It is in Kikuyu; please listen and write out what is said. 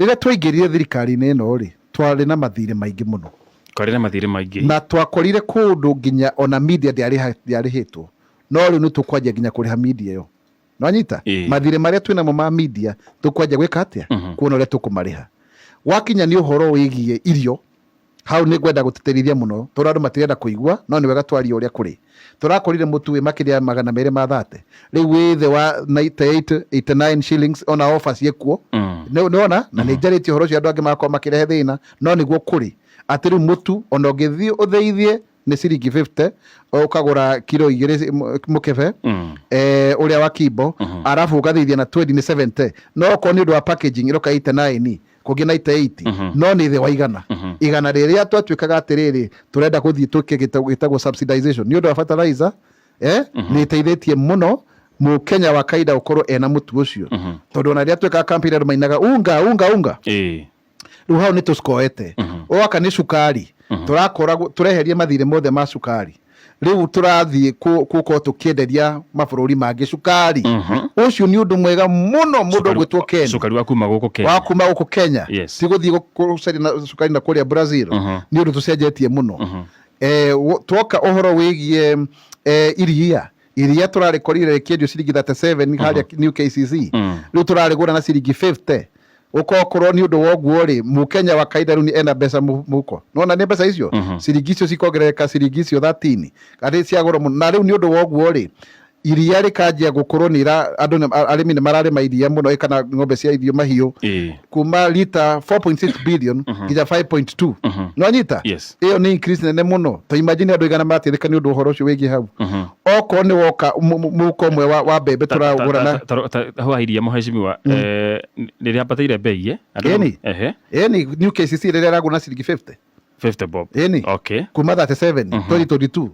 Rĩrĩa twaingĩrire thirikari-inĩ ĩno rĩ, twarĩ na mathirĩ maingĩ mũno. Kwarĩ na mathirĩ maingĩ. Na twakorire kũndũ nginya ona media ndĩarĩhĩtwo, no rĩu nĩ tũkwanjia nginya kũrĩha media ĩyo. Nĩwanyita? Mathirĩ marĩa twĩnamo ma media tũkwanjia gwĩka atĩa? Kuona ũrĩa tũkũmarĩha. Gwakinya nĩ ũhoro wĩgiĩ irio, hau nĩ ngwenda gũtĩtĩrithia mũno tondũ andũ matirenda kũigua, no nĩ wega twarie ũrĩa kũrĩ. Tũrakorire mũtu wĩ makĩria ya 230, rĩu wĩ thĩ wa 98, 89 shillings, ona offer ciĩkuo. Nĩwona? Na nĩ njarĩtie ũhoro ũcio andũ angĩ magakorwo makĩrehe thĩna, no nĩguo kũrĩ. Atĩ rĩu mũtu ona ũngĩthiĩ ũthĩithie nĩ ciringi 50, ũkagũra kiro 2 mũkebe, ũrĩa wa kimbo, arabu ũgathĩithia na 20 nĩ 70. No okorwo nĩ ũndũ wa packaging ĩroka 89, kũngĩ 98, no nĩ thĩ wa igana. Igana rĩrĩa twatuĩkaga atĩrĩrĩ, tũrenda gũthiĩ twĩke gĩtagwo subsidization nĩ ũndũ wa fertilizer, nĩ ĩteithĩtie mũno Mũkenya wa kawaida gũkorwo ena mũtu ũcio. Tondũ ona rĩrĩa twĩkaga campaign andũ mainaga unga, unga, unga. Rĩu hau nĩ tũcikoete. Waka nĩ cukari, tũrakoragwo tũreheria mathirĩ mothe ma cukari. Rĩu tũrathiĩ gũkorwo tũkĩenderia mabũrũri mangĩ cukari. Ũcio nĩ ũndũ mwega mũno mũndũ ũgwĩtwo Ken. Cukari wa kuma gũkũ Kenya. Wa kuma gũkũ Kenya. Ti gũthiĩ gũcaria na cukari na kũrĩa Brazil. Nĩ ũndũ tũcenjetie mũno. Twoka ũhoro wĩgiĩ iria. Iria tũrarĩkorire rĩkĩendio ciringi 37 harĩa New KCC. Rĩu tũrarĩgũra na ciringi 50. Ũkokorwo nĩ ũndũ wa ũguo rĩ, Mũkenya wa kawaida rĩu ena mbeca mũhuko. Nĩwona nĩ mbeca icio? Ciringi icio cikongerereka ciringi icio 13. Arĩ cia goro mũno. Na rĩu nĩ ũndũ wa ũguo rĩ, iria rĩkanjia gũkorwo nĩ ira, andũ nĩ, arĩmi nĩ mararĩma iria mũno, kana ng'ombe cia irio mahiũ. Kuma lita 4.6 billion nginya 5.2. Nĩwanyita? Yes. Ĩyo nĩ increase nene mũno. Ta imagine andũ aigana marateithĩka nĩ ũndũ wa ũhoro ũcio wĩgiĩ hau. Okorwo nĩ woka mũhuko ũmwe wa mbembe tũragũra na Hau ha iria mũhecimiwa, nĩ rĩambatĩire bei, eh? Andũ Ĩni. Ĩni, New KCC rĩrĩa ĩragũra na ciringi 50. 50 bob. Ĩni. Kuma 37, 2022.